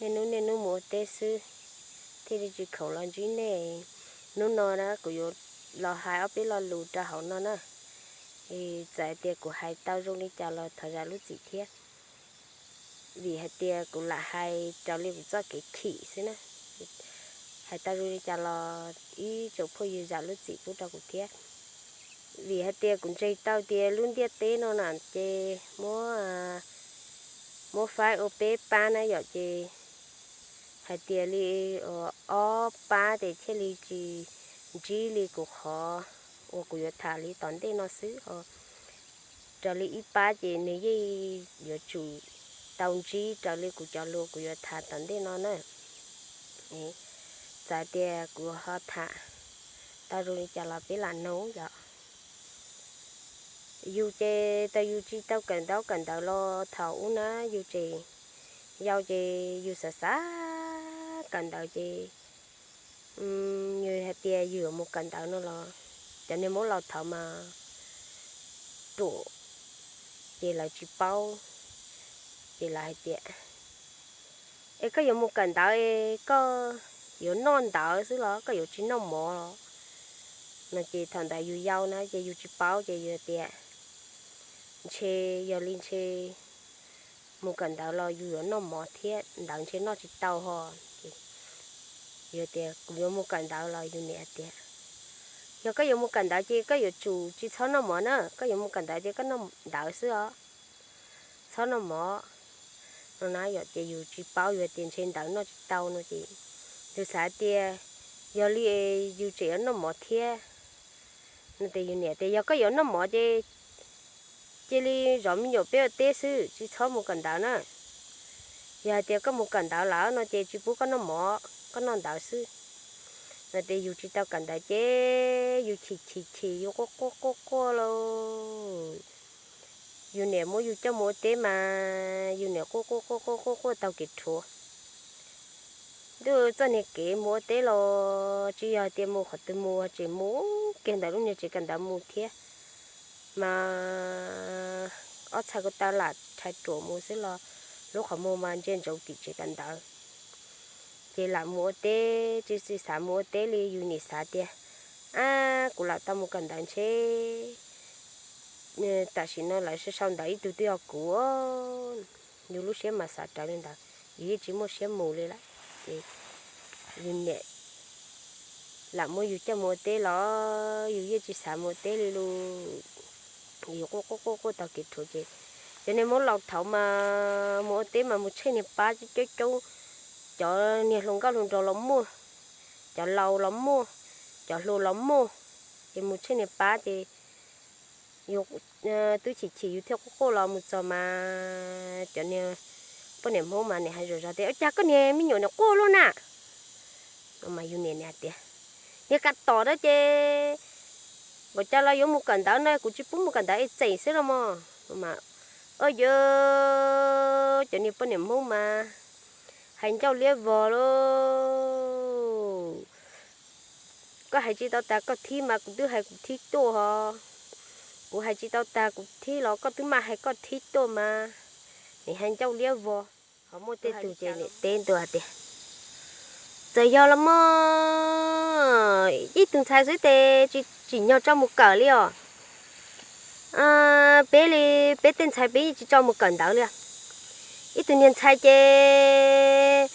Niaj hnub niaj hnub mus ua teb xwb, thiaj li tsis khoom los ntsib nej. Hnub no na kuv yuav los hais ob peb lo lus rau hauv no na. Txawm hais tias kuv hais tau zoo li cas los thov zam lub txim thiab, vim hais tias kuv lam hais raws li kuv txoj kev chim xwb na. Hais tau zoo li cas los ib tsoom phooj ywg zam lub txim pub rau kuv thiab, vim hais tias kuv ntseeg tau tias lub ntiaj teb no na ces muab, muab faib ua peb pab na yom, ces hais tias li ob pab ces thiaj li tsis ntsib li kuv qhov uas kuv yuav tham li tom ntej no xwb os. Raws li ib pab ces nws yeej yuav tsum tau ntsib raws li kuv cov lus kuv yuav tham tom ntej no na. Txawm tias kuv ho tham tau zoo li cas los peb lam noog yom. Yus ces tau yus tsis tau kawm ntaub kawm ntawv los thaum ub na, yus tseem yau ces yus xav xav kawm ntawv ces yus hais tias yus yuav mus kawm ntawv no los cov niag Hmoob laus thaud mas ruam, ces lawv tsis paub, ces lawv hais tias, es koj yuav mus kawm ntawv es koj yuav noj ntawv xwb los koj yuav tsis noj mov los? No ces thaum ntawd yus yau na ces yus tsis paub ces yus tias, ntshe yog li ntshe mus kawm ntawv los yus yuav noj mov thiab, ntawv ntshe noj tsis tau ho. Yus tias kuv yuav mus kawm ntawv los yus niam tias, yog koj yuav mus kawm ntawv ces koj yuav tsum tsis txhob noj mov na, koj yuav mus kawm ntawv ces koj noj ntawv xwb os, txhob noj mov. No na yom, ces yus tsis paub, yus tias ntshe ntawv noj tsis tau no ces yus xav tias yog li yus tseem yuav noj mov thiab. No ces yus niam tias yog koj yuav noj mov ces cia li zov me nyuam peb ua teb xwb, tsis txhob mus kawm ntawv na. Yog hais tias koj mus kawm ntawv lawm no ces tsis pub koj noj mov, koj noj ntawv xwb. No ces yus tsis tau kawm ntawv ces yus chim chim chim, yus quaj quaj quaj quaj lauj. Yus niam muab yus coj mus ua teb mas yus niam quaj quaj quaj quaj quaj quaj taug kev rhuav. Ntuj, txoj niag kev mus ua teb los tsis yog hais tias mus qhov twg mus, tseem mus kiag ntawm lub niag tsev kawm ntawv mus thiab. Mas ob txhais ko taw lam rhais ruam mus xwb los lub qhov muag mas ntsia ntsoov tim tsev kawm ntawv. Ces lam mus ua teb, tsis txi xav mus ua teb li, yus nim xav tias, ab, kuv lam tau mus kawm ntawv ntshe tam sim no lawv sau sau ntawv ib tug twg yog kuv. Yus lub siab mas xav raws li ntawd, yus yeej tsis muaj siab mus li lawm. Ces yus niam lam muab yus coj mus ua teb los yus yeej tsis xav mus ua teb li lus. Yus quaj quaj quaj quaj taug kev rhuav ces cov niag Hmoob laus thaud mas mus ua teb mas mus tsheej niag pab coob coob, cov niag hluas nkauj hluas nraug los muaj, cov laus los muaj, cov hluas los muaj, ces mus tsheej niag pab ces yus twb chim chim yus thiaj quaj quaj los mus txog mas cov niag poj niam Hmoob mas nim hais zom zaws tias, ua cas koj niag me nyuam nim quaj luaj na? Mas yus niam nim hais tias, niag kav tom na ces npaum cas los yuav mus kawm ntawv no, kuv tsis pub mus kawm ntawv es txeem xwb los mas. Mas, o yawg, cov niag poj niam Hmoob mas hais ncauj liab vog lauj. Koj hais tsis tau tag koj thib mas kuv twb hais kuv thib tuaj ho. Kuv hais tsis tau tag kuv thib los koj twb maj hais koj thib tuaj mas. Nim hais ncauj liab vog. Ho muaj tej tug ces nim teb ntua tias, txawm yog los mas ib tug ntxhais xwb ces tsis tsim nyog tso mus kawm li os. Peb li, peb tej ntxhais peb yeej tsis tso mus kawm ntawv li. Ib tug niag ntxhais ces,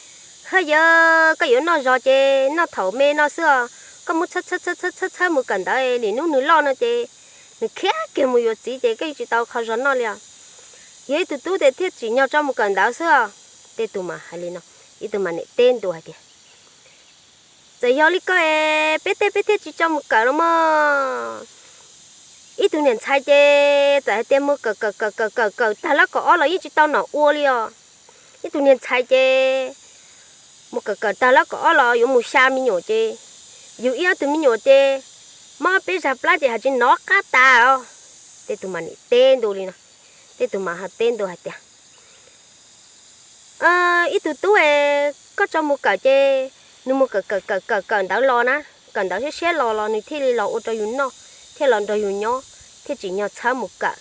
ha yawg, koj yuav noj zog ces noj thaum me no xwb os. Koj muab txhawb txhawb txhawb txhawb mus kawm ntawv, nim hnub nws loj no ces nws khiav kiag mus yuav txiv ces koj yeej tsis tau qhov zog noj li os. Yog ib tug tub ces thiaj tsim nyog tso mus kawm ntawv xwb os. Tej tug mas hais li no, ib tug mas nim teb ntua hais tias, txawm yog li koj es peb tej peb thiaj tsis tso mus kawm los mas. Ib tug niag ntxhais ces txawm hais tias mus kawm kawm kawm kawm kawm kawm tag lab kaum ob los yeej tsis tau nom ua li os. Ib tug niag ntxhais ces mus kawm kawm tag lab kaum ob los yuav mus xya me nyuam ces yus ib ob tug me nyuam ces mob peb zag plab ces hais tsis hnov qab tas os. Tej tug mas nim teb ntua li no, tej tug mas ho teb ntua hais tias, ib tug tub es koj tso mus kawm ces nws mus kawm kawm kawm kawm kawm ntawv los na, kawm ntawv siab siab los los nws thiaj li los ua rau yus noj, thiaj los nrog yus nyob, thiaj tsim nyog txhawb mus kawm.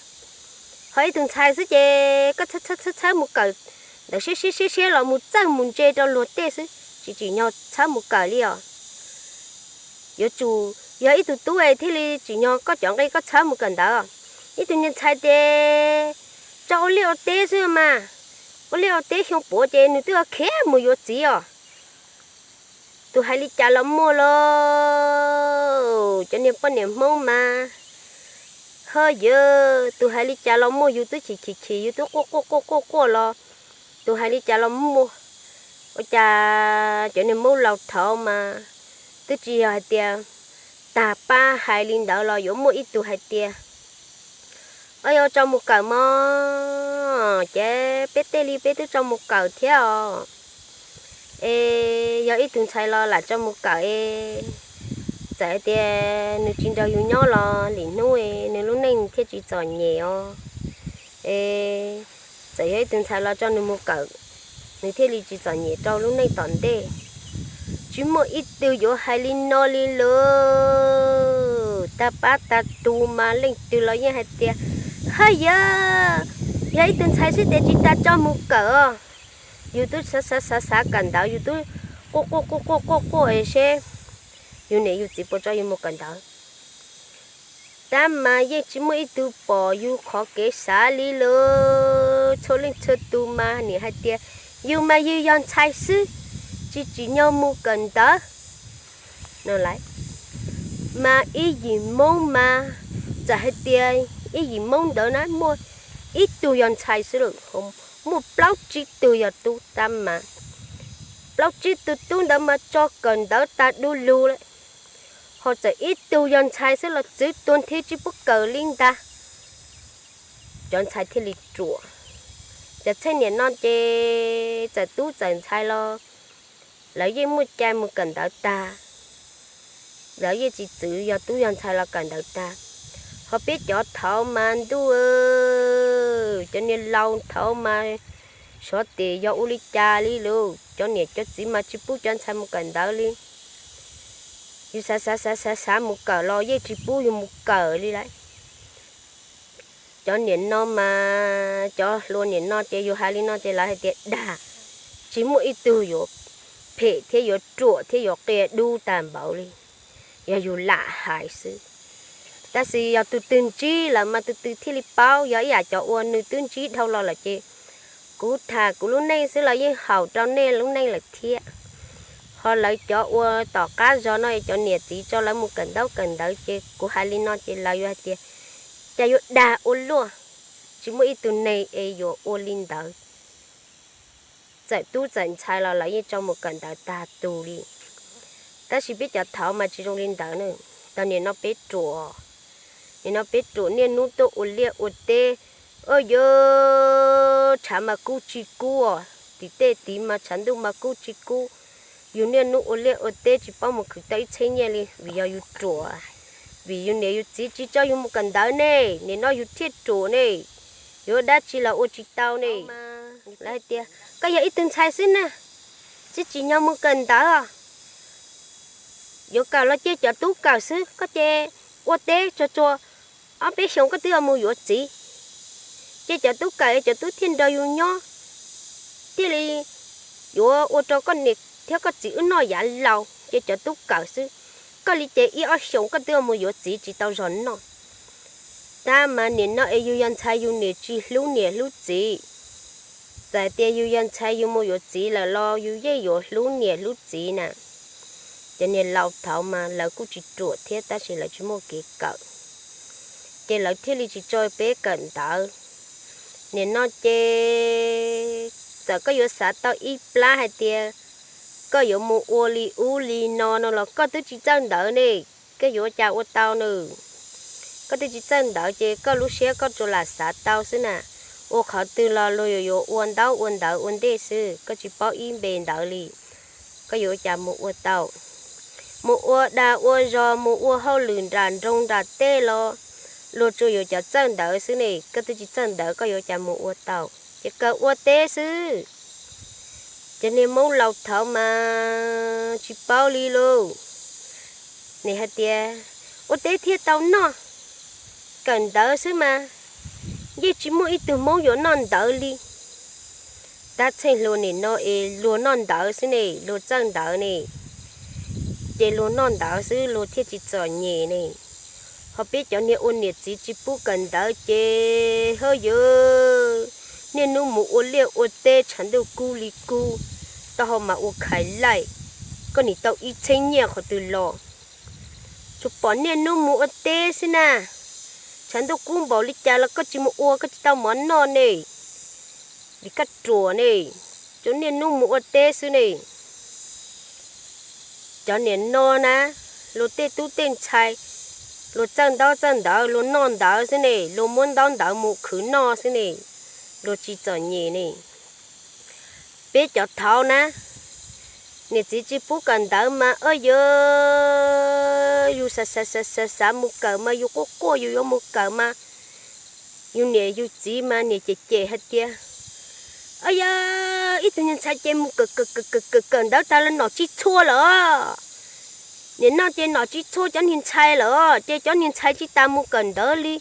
Ho ib tug ntxhais xwb ces koj txhawb txhawb txhawb mus kawm ntawd siab siab siab siab los mus txawj mus ntse rau luag tej xwb, tsis tsim nyog txhawb mus kawm li os. Yuav tsum yog ib tug tub es thiaj li tsim nyog koj cov nqi koj txhawb mus kawm ntawv. Ib tug niag ntxhais ces tso ua liaj ua teb xwb mas, ua liaj ua teb xyoo puav ces nws twb khiav mus yuav txiv os. Tus hais li cas los muaj lauj, cov niag poj niam Hmoob mas, ha yawg, tus hais li cas los muaj, yus twb chim chim chim, yus twb quaj quaj quaj quaj quaj los, tus hais li cas los muaj. Ua cas cov niag Hmoob laus thaud mas twb tsis yog hais tias tag pab hais li ntawd los yuav muaj ib tug hais tias, o, yog tso mus kawm mog, ces peb tej li peb twb tso mus kawm thiab os. Es yog ib tug ntxhais los lam tso mus kawm es, txawm hais tias nws tsis nrog yus nyob los lwm hnub nws lub neej thiaj tsis txom nyem os. Es txawm yog ib tug ntxhais los tso nws mus kawm, nws thiaj li tsis txom nyem rau lub neej tom ntej. Tsis muaj ib tug yuav hais li no li lauj. Tag pab tag tug mas leej twg los yeej hais tias, ha yawg, yog ib tug ntxhais xwb ces tsis tas tso mus kawm os. Yus twb xav xav xav xav kawm ntawv, yus twb quaj quaj quaj quaj quaj quaj seb yus niam yus txiv puas tso yus mus kawm ntawv. Tab mas yeej tsis muaj ib tug pom yus qhov kev xav li lauj. Txhua leej txhua tus mas nim hais tias yus mas yus yog ntxhais xwb, tsis tsim nyog mus kawm ntawv no lawm. Mas ib yim Hmoob mas, txawm hais tias ib yim Hmoob ntawd na muaj ib tug yog ntxhais xwb lawm, muaj plaub tsib tug yog tub tab mas, plaub tsib tug tub ntawd mas tso kawm ntawv tag du lug lawm. Ho txawm ib tug yog ntxhais xwb los txwv tuag nthi tsis pub kawm li ntag. Cov ntxhais thiaj li ruam. Cov txheej niam no ces txawm tub txawm ntxhais los lawv yeej muaj cai mus kawm ntawv tag. Lawv yeej tsis txwv yog tub yog ntxhais los kawm ntawv tag. Ho peb cov thaud mas ntuj, cov niag laus thaud mas xyov tias yog ua li cas li lauj, cov niam cov txiv mas tsis pub cov ntxhais mus kawm ntawv li. Yus xav xav xav xav xav mus kawm los yeej tsis pub yus mus kawm li lawm. Cov niam no mas, cov hluas niam no ces yus hais li no ces lawv hais tias dag, tsis muaj ib tug yuav phem thiab yuav ruam thiab yuav qia dub tag npaum li, yog yus lam hais xwb. Tab sis yog tus twg ntsib lawm mas tus twg thiaj li paub, yog ib yam cov uas nws twb ntsib dhau los lawm ces kuv tham kuv lub neej xwb los yeej haum rau nej lub neej lawm thiab. Ho lawv cov ua tom qab zog no cov niam txiv tso lawv mus kawm ntaub kawm ntawv ces kuv hais li no ces lawv yuav hais tias, cas yuav dag ua luaj, tsis muaj ib tug neeg es yuav ua li ntawd. Txawm tub txawm ntxhais los lawv yeej tso mus kawm ntawv tag tus li. Tab sis peb cov thaud mas tsis zoo li ntawd na. Tau nim no peb ruam, nim no peb ruam niaj hnub tuaj ua liaj ua teb, o yog tshav mas kub tsis kub, tim tej tid mas tshav ntuj mas kub tsis kub. Yus niaj hnub ua liaj ua teb tsis paub mus khwv tau ib txheeb nyiaj li vim yog yus ruam, vim yus niam yus txiv tsis tso yus mus kawm ntawv ne, nim no yus thiaj ruam ne, yuav dab tsi los ua tsis tau ne. Lawv hais tias koj yog ib tug ntxhais xwb na, tsis tsim nyog mus kawm ntawv os. Yuav kawm los cia cov tub kawm xwb, koj ces ua teb tsuag tsuag ob peb xyoos koj twb mus yuav txiv. Cia cov tub kawm cov tub thiaj nrog yus nyob, thiaj li yuav ua rau koj niam thiab koj txiv wb noj yav laus, cia cov tub kawm xwb. Koj li ces ib ob xyoos koj twb mus yuav txiv tsis tau zog noj. Tab mas nim no es yus yog ntxhais yus niam tsis hlub niam hlub txiv. Txawm tias yus yog ntxhais yus mus yuav txiv lawm los yus yeej yuav hlub niam hlub txiv na. Cov niam laus thaud mas lawv kuj tsis ruam thiab tab sis lawv tsis muaj kev kawm, ces lawv thiaj li tsis tso peb kawm ntawv. Nim no ces txawm koj yuav xav tau ib plab hais tias koj yuav mus ua li ub li no no los koj twb tsis txawj ntawv ne, koj yuav ua cas ua tau nws? Koj twb tsis txawj ntawv ces koj lub siab koj tsuas lam xav tau xwb na. Ua qhov twg los luag yuav yuav ua ntaub ua ntawv ua ntej xwb, koj tsis paub ib npe ntawv li, koj yuav ua cas mus ua tau? Mus ua dag ua zog mus ua hauj lwm nram nroog nram teb los luag tsuas yuav cov txawj ntawv xwb ne, koj twb tsis txawj ntawv koj yuav ua cas mus ua tau? Ces kawm ua teb xwb. Cov niag Hmoob laus thaud mas tsis paub li lauj. Nim hais tias ua teb thiaj tau noj, kawm ntawv xwb mas yeej tsis muaj ib tug Hmoob yuav noj ntawv li. Tab txheej hluas nim no es luag noj ntawv xwb ne, luag txawj ntawv ne, ces luag noj ntawv xwb luag thiaj tsis txom nyem ne. Ho peb cov niag ua niam txiv tsis pub kawm ntawv ces hawb yawv, niaj hnub mus ua liaj ua teb tshav ntuj kub li kub, taub hau mas ua khais laij, koj nim tau ib txheeb nyiaj qhov twg los? Tsuas pom niaj hnub mus ua teb xwb na. Tshav ntuj kub npaum li cas los koj tsis mus ua koj tsis tau mov noj ne, vim koj ruam ne, tsuas niaj hnub mus ua teb xwb ne. Cov niam no na, luag tej tub tej ntxhais, luag txawj ntaub txawj ntawv, luag noj ntawv xwb ne, luag muab ntaub ntawv mus khwv noj xwb ne, luag tsis txom nyem ne. Peb cov thaud na, niam txiv tsis pub kawm ntawv mas yawg, yus xav xav xav xav mus kawm mas yus quaj quaj yus yuav mus kawm mas, yus niam yus txiv mas niam cem cem hais tias, yawg, ib tug niag ntxhais ces mus kawm kawm kawm kawm kawm ntawv tag los nom tsis txhua lawm. Nim no ces nom tsis txhua cov niag ntxhais lawm, ces cov niag ntxhais tsis tas mus kawm ntawv li.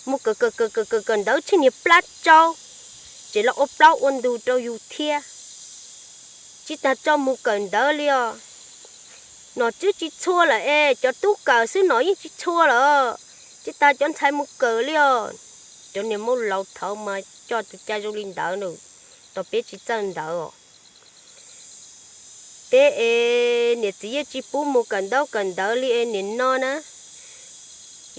Mus kawm kawm kawm kawm kawm kawm ntawv tsheej niag plab tsau, tseem los ua plaub ua ntug rau yus thiab. Tsis tas tso mus kawm ntawv li os. Nom twb tsis txhua lawm es cov tub kawm xwb nom yeej tsis txhua lawm, tsis tas cov ntxhais mus kawm li os. Cov niag Hmoob laus thaud mas coj tus cai zoo li ntawd na, tos peb tsis txawj ntawv os. Peb es niam txiv yeej tsis pub mus kawm ntaub kawm ntawv li es nim no na,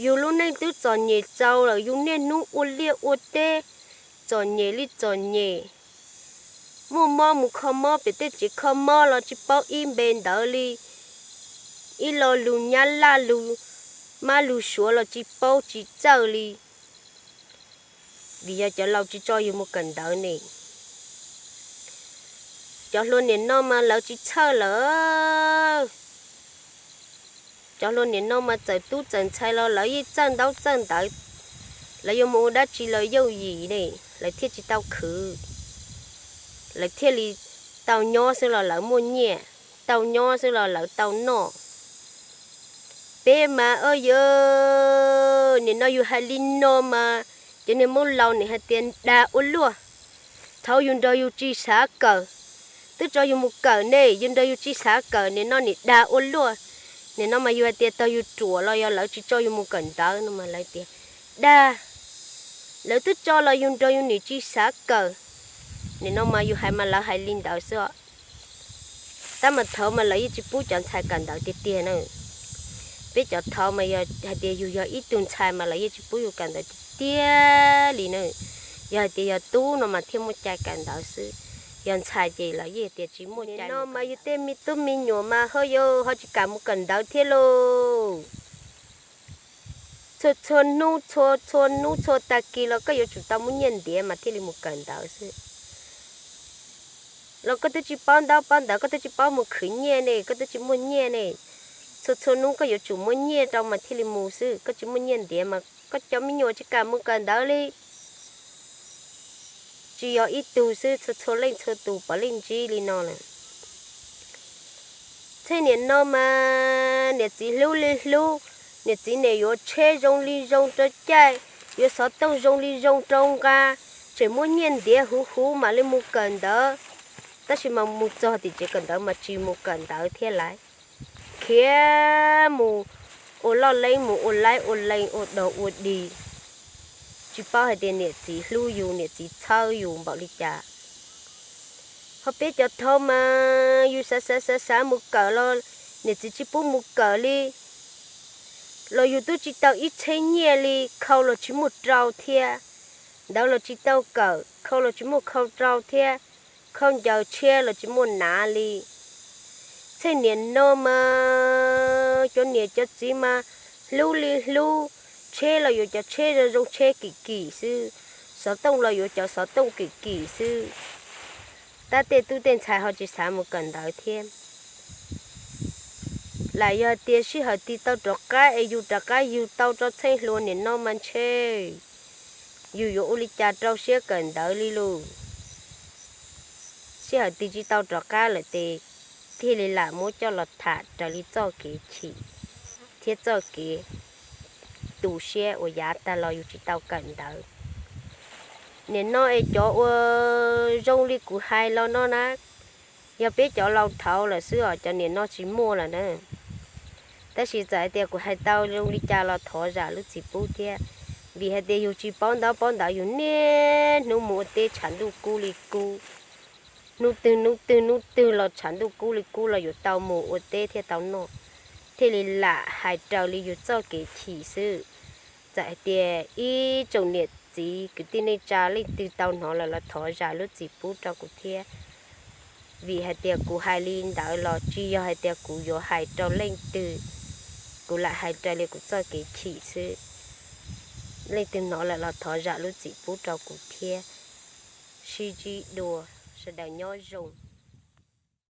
yus lub neej twb txom nyem txaus lawm, yus niaj hnub ua liaj ua teb, txom nyem li txom nyem. Muaj mob mus kho mob pem tej tsev kho mob los tsis paub ib npe ntawv li, ib lo lus nyab laj lus mab lus suav los tsis paub tsis txawj li, vim yog cov laus tsis tso yus mus kawm ntawv ne. Cov hluas nim no mas lawv tsis txhawj lawm. Cov hluas nim no mas txawm tub txawm ntxhais los lawv yeej txawj ntaub txawj ntawv, lawv yuav mus ua dab tsi los yooj yim ne, lawv thiaj tsis tau khwv, lawv thiaj li tau nyob xwb los lawv muaj nyiaj, tau nyob xwb los lawv tau noj. Peb mas o yawg, nim no yus hais li no mas cov niag Hmoob laus nim hais tias dag ua luaj. Thaud yus nrog yus tsis xav kawm, twb tso yus mus kawm ne, yus nrog yus tsis xav kawm, nim no nim dag ua luaj. Nim no mas yus hais tias tog yus ruam los yog lawv tsis tso yus mus kawm ntawv no mas lawv tias dag, lawv twb tso los yus nrog yus nim tsis xav kawm. Nim no mas yus hais mas lawv hais li ntawd xwb os. Tab mas thaud mas lawv yeej tsis pub cov ntxhais kawm ntawv tiag tiag na. Peb cov thaud mas yog hais tias yus yog ib tug ntxhais mas lawv yeej tsis pub yus kawm ntawv tiag tiag li na. Yog hais tias yog tub no mas thiaj muaj cai kawm ntawv xwb, yog ntxhais ces lawv yeej tias tsis muaj cai no mas yus tej me tub me nyuam mas ho yus ho tsis kam mus kawm ntawv thiab lauj. Txhua txhua hnub txhua txhua hnub txhua tag kis los koj yuav tsum tau muaj nyiaj ntiav mas thiaj li mus kawm ntawv xwb. Los koj twb tsis paub ntaub paub ntawv, koj twb tsis paub mus khwv nyiaj ne, koj twb tsis muaj nyiaj ne. Txhua txhua hnub koj yuav tsum muaj nyiaj rau mas thiaj li mus xwb, koj tsis muaj nyiaj ntiav mas koj cov me nyuam tsis kam mus kawm ntawv li. Tsis yog ib tug xwb, txhua txhua leej txhua tus puav leej ntsib li no lawm. Txheej niam no mas niam txiv hlub li hlub, niam txiv nim yuav tsheb zoo li zoo rau caij, yuav xov tooj zoo li zoo rau nqa, tseem muaj nyiaj ntiav huv huv mam li mus kawm ntawv. Tab sis mas mus txog tim tsev kawm ntawv mas tsis mus kawm ntawv thiab lawm, khiav mus ua loj leeb, mus ua laib ua lees, ua dog ua dig. Tsis paub hais tias niam txiv hlub yus, niam txiv txhawb yus npaum li cas. Ho peb cov thaud mas yus xav xav xav xav mus kawm los niam txiv tsis pub mus kawm li, los yus twb tsis tau ib txheeb nyiaj li, khau los tsis muaj rau thiab, ntawv los tsis tau kawm, khau los tsis muaj khau rau thiab, khau ncaws tshiab los tsis muaj hnav li. Txheej niam no mas cov niam cov txiv mas hlub li hlub, tsheb los yuav cov tsheb zoo zoo tsheb kim kim xwb, xov tooj los yuav cov xov tooj kim kim xwb. Tab tej tub tej ntxhais ho tsis xav mus kawm ntawv thiab. Lam yog tias sij hawm twg tau rov qab es yus rov qab yug tau rau txheej hluas niam no mas ntshe yus yuav ua li cas rau siab kawm ntawv li lauj. Sij hawm twg tsis tau rov qab lawm ces thiaj li lam muab coj los tham raws li txoj kev chim thiab txoj kev tu siab uas yav tag los yus tsis tau kawm ntawv. Nim no es cov ua zoo li kuv hais los no na, yog peb cov laus thaud lawm xwb os, cov nim no tsis muaj lawm na. Tab sis txawm hais tias kuv hais tau zoo li cas los thov zam lub txim pub thiab, vim hais tias yus tsis paub ntaub paub ntawv, yus niaj hnub mus ua teb tshav ntuj kub li kub, hnub twg hnub twg hnub twg los tshav ntuj kub li kub los yuav tau mus ua teb thiaj tau noj, thiaj li lam hais raws li yus txoj kev chim xwb. Txawm hais tias ib tsoom niam txiv kwv tij neej tsa leej twg tau hnov lawm los thov zam lub txim pub rau kuv thiab, vim hais tias kuv hais li ntawd los tsis yog hais tias kuv yuav hais rau leej twg, kuv lam hais raws li kuv txoj kev chim xwb. Leej twg hnov lawm los thov zam lub txim pub rau kuv thiab. Sib ntsib dua, sawv daws nyob zoo.